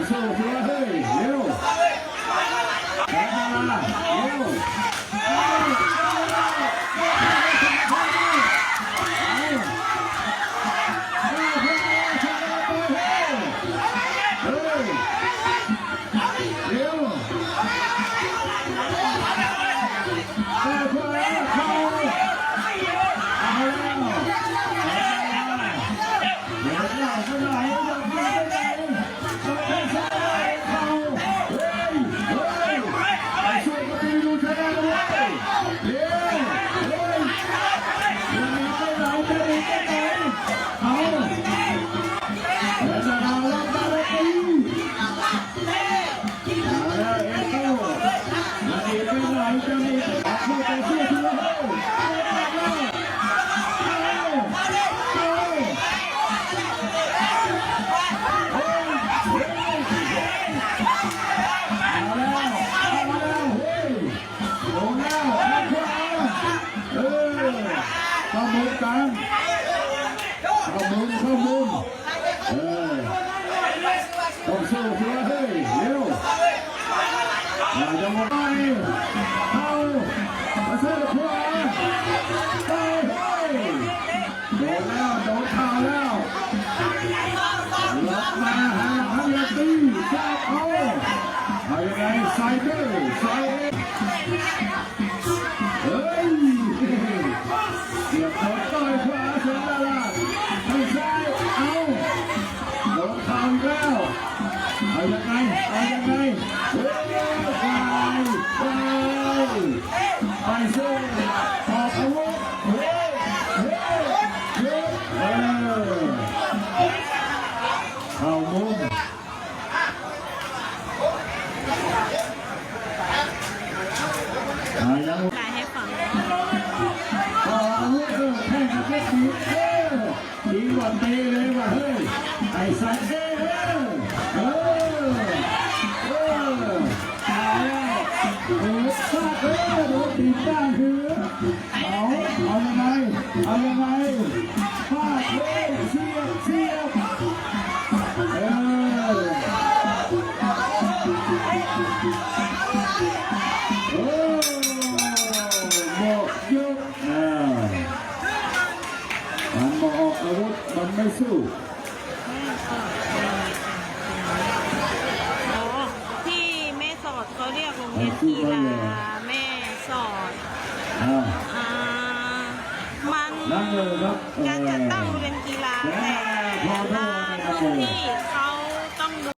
ສູ້ໆ ເຮີ້ຍ ເລັວ ເຮັດເວລາ ເລັວ ເອົາ ເອົາ ເຮີ້ຍ ເຮັດເວລາ ເຮີ້ຍ ເຮີ້ຍ ເລັວ ແຕ່ຂວາເຂົ້າ ເອົາແລ້ວ ເອົາແລ້ວ ເອົາແລ້ວ ເອົາແລ້ວ ເອົາແລ້ວ ເຂົ້າ ເຮີ້ຍ ເຮີ້ຍ ໄປສວນປະຕູຢູ່ຊະນະເວີຍ ເລັວ ເຮີ້ຍ ເຮັດໄດ້ຫຼາຍ ເຮັດໄດ້ຫຼາຍ ເອົາ ເວລາລັບມາແລ້ວຕີ ເອົາແລ້ວ ເອໂຕ້ ນາງເອກໄປໄຫຼ ຈາກນີ້ອອກລູກໄປສູ່ ເອົາ ເອົາ ເອົາ ເອົາ ເອົາແລ້ວ ເອົາແລ້ວ ເຮີ້ຍ ລົງແລ້ວ ທາງຂວາ ເອີ ເຂົ້າມຸມກາງ ເຂົ້າມຸມ ເຂົ້າມຸມ ເອີ ຕ້ອງສູ້ ເສືອເຮີ້ຍ ເລັວ ເອີ ຍັງບໍ່ໄດ້ ເຂົ້າ ມາເສີບຂວາ ເຂົ້າ ເຮີ້ຍ ໂດນແລ້ວ ໂດນເຂົ່າແລ້ວ ລັອກມາຫາທາງເລຕີ ສາດເອົາ ເອົາຍັງໄງ ໄຊເບີ ໄຊເອັມ ເຮີ້ຍ ສຽບເຂົ້າ ຕ່ອຍຂວາ ເສີມດາລາ ທາງຊ້າຍ ເອົາ ໂດນເຂົ່າອີກແລ້ວ ເອົາຍັງໄງ ເອົາຍັງໄງ ເຮີ້ຍ ໄປ ໄປ ໄປເສີບ ອອກອາວຸດ ເຮີ້ຍ ເຮີ້ຍ ເຮີ້ຍ ເອີ ເຂົ້າມຸມ ອາ ຍັງ ລາຍໃຫ້ຟັງ ເອີ ແຂ່ງກັນເຕັມທີ່ ເອີ ຍິງບອນເຕະເລີຍວ່າ ເຮີ້ຍ ໄອ້ສັດເອີຍ ເອີ ເອີ ເອີ ເອີ ເອີ ເອີ ເອີ ເອີ ໂດນຕີນຕ່າງຄື ເອົາ ເອົາຍັງໄງ ເອົາຍັງໄງ ຟາດເລີຍ ສຽບ ສຽບ ເອີ ໂອ້ ໝົດຍຸກ ອ່າ ມັນບໍ່ອອກອາວຸດ ມັນໄມ່ສູ້. ອໍ ທີ່ແມ່ສອດ ເຂົາຮຽກໂຮງຮຽນກິລາແມ່ສອດ ອ່າ ອ່າ ມັນ ການຈັດຕັ້ງໂຮງຮຽນກິລາແຕ່ລະພື້ນທີ່